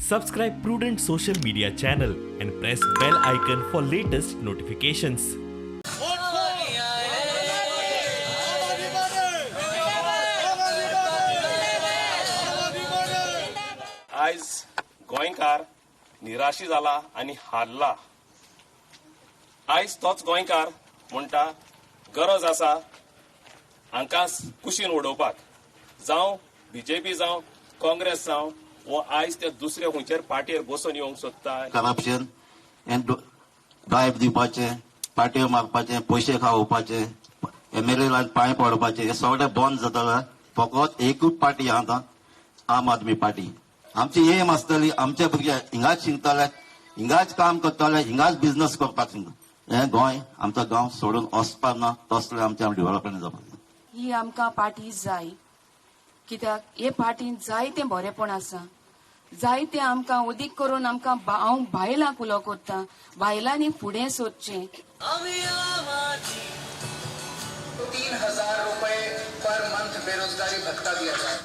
Subscribe Prudent Social Media channel and press bell icon for latest notifications. आयज गोंयकार निराशी जाला आनी हारला. आयज तोच गोंयकार म्हणटा गरज आसा हांकां कुशीन उडोवपाक, जावं बीजेपी जावं काँग्रेस जावं, वो आयज ते दुसऱ्या खंयचेर पार्टीर बसून येवंक सोदता. करप्शन हें ब्रायब दिवपाचें, पाटयो मारपाचें, पयशे खावोवपाचे, एमएलए पांय पडपाचे, हे सगळें बंद जातलें. फकत एकूच पार्टी आहा आतां, आम आदमी पार्टी. आमची एम आसतली आमचे भुरगे हिंगाच शिकतले, हिंगाच काम करतले, हिंगाच बिझनस करपाक शिकता. हें गोंय आमचो गांव सोडून वचपाक ना, तसलें आमचें डेव्हलपमेंट जावपाक जाय. ही आमकां पार्टी जाय, कित्याक हे पार्टीन जायतें बरेंपण आसा, जायतें आमकां उदीक करून आमकां हांव बायलांक उलो करता, बायलांनी फुडें सोदचें. 3,000 रुपए पर मंथ बेरोजगारी भत्ता दिया जाए.